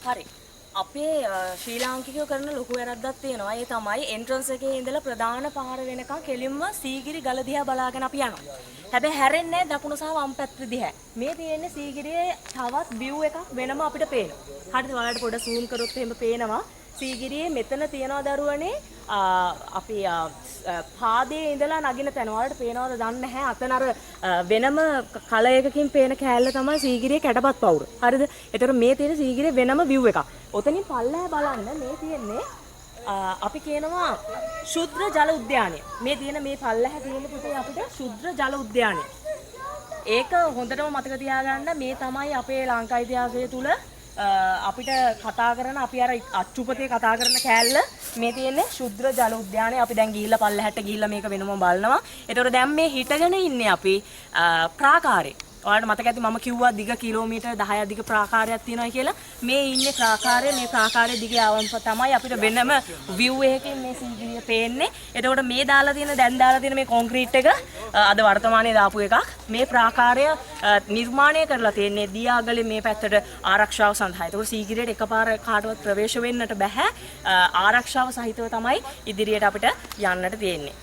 හරි. අපේ ශ්‍රී ලාංකිකයෝ කරන ලොකු වැරද්දක් තියෙනවා. ඒ තමයි එන්ට්‍රන්ස් එකේ ඉඳලා ප්‍රධාන පාර වෙනකන් කෙලින්ම සීගිරි ගල දිහා බලාගෙන අපි යනවා. හැබැයි හැරෙන්නේ නැහැ දකුණු සහ වම් පැත්ත දිහා. මේ තියෙන්නේ සීගිරියේ තවත් විව් එකක් වෙනම අපිට පේනවා. හරිද? ඔයාලට පොඩ සූම් කරොත් එහෙම පේනවා. සීගිරියේ මෙතන තියනවා දරුවනේ අපි පාදයේ ඉඳලා නගින තැන. ඔයාලට පේනවද දන්නේ නැහැ. අතන අර වෙනම කලර් එකකින් පේන කෑල්ල තමයි සීගිරියේ කැටපත් පවුර. හරිද? ඒතර මේ තියෙන සීගිරියේ වෙනම විව් එකක්. ඔතනින් පල්ලෑ බලන්න මේ තියෙන්නේ අපි කියනවා ශුද්‍ර ජල උද්‍යානය. මේ තියෙන මේ පල්ලැහැ තියෙන පුතේ අපිට ශුද්‍ර ජල උද්‍යානය. ඒක හොඳටම මතක තියාගන්න. මේ තමයි අපේ ලංකා ඉතිහාසය තුල අපිට කතා කරන අපි අර අච්චුපතේ කතා කරන කෑල්ල. මේ තියෙන්නේ ශුද්‍ර ජල උද්‍යානය. අපි දැන් ගිහිල්ලා පල්ලෙහාට ගිහිල්ලා මේක වෙනම බලනවා. ඒතකොට දැන් මේ හිටගෙන ඉන්නේ අපි ප්‍රාකාරේ. ඔයාලට මතක ඇති මම කිව්වා දිග කිලෝමීටර් 10ක් දිග ප්‍රාකාරයක් තියෙනවා කියලා. මේ ඉන්නේ ප්‍රාකාරය. මේ ප්‍රාකාරය දිගේ ආවම තමයි අපිට වෙනම විව් එකකින් මේ සීගිරිය පේන්නේ. එතකොට මේ දාලා තියෙන, දැන් දාලා තියෙන මේ කොන්ක්‍රීට් එක අද වර්තමානයේ දාපු එකක්. මේ ප්‍රාකාරය නිර්මාණය කරලා තියෙන්නේ දියාගලේ මේ පැත්තට ආරක්ෂාව සඳහා. එතකොට සීගිරියට එකපාර කාටවත් ප්‍රවේශ වෙන්නට බැහැ. ආරක්ෂාව සහිතව තමයි ඉදිරියට අපිට යන්නට තියෙන්නේ.